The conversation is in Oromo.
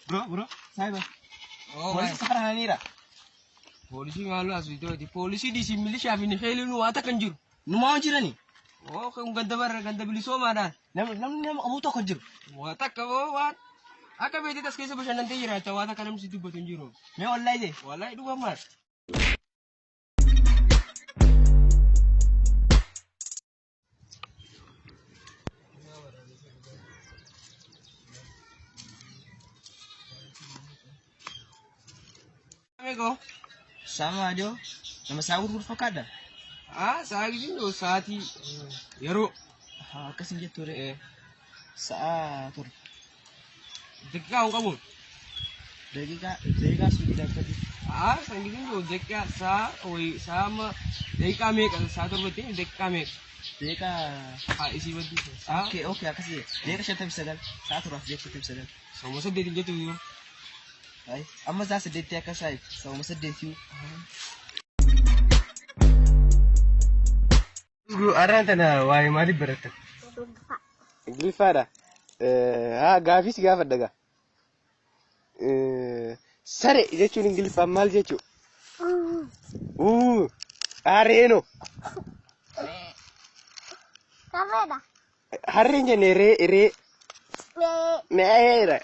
Bro, bro, saayiba. Oo, Poolisii safara kananiira. Poolisii maaloo as bitee poolisii dhiisii milishaa fi nikeeliin waa takka hin jiru. Numaa hin jirani. Oo kun ganda barra ganda bilisoomaadhaan. Namni nama qabu tokko hin jiru. Waa takka oo waan akka beektetti as keessa bashannantee jiraatta waa takka namni si dubbatu hin jiru. Mee wallahi jee. Wallahi dhugamaan. Meeqoo? Saama adoo nama isaa gurguru fakkaata. Ah, sa'a gidiin sa'aatii yeroo. Akkas hin jettu ree. Sa'a 7. Daqiiqaa hin qabu. Daqiiqaa suuqii dhaabbatu. Ah, san gidiin jiru daqiiqaa sa'a wayi sa'a amma daqiiqaa meeqa sa'a torbatti daqiiqaa meeqa? Daqiiqaa. Haa isii baddu. Sa'a. Okay, okay, akkasii. Daqiiqa 59. Sa'a 7 fi daqiiqa 59. Sa'a 8 hin jettu yoo. Ay, amma sa'a 8 akka sa'a sa'a 8. Har'aan tana waa'ee maaliif barattan? Ingiliffaadha. Haa gaafii si gaafadha gaa. Sare jechuun Ingiliffaan maal jechuu? Uu harreenoo. Sarreedha. Harreen jenne ree ree. Mee. Me'eera.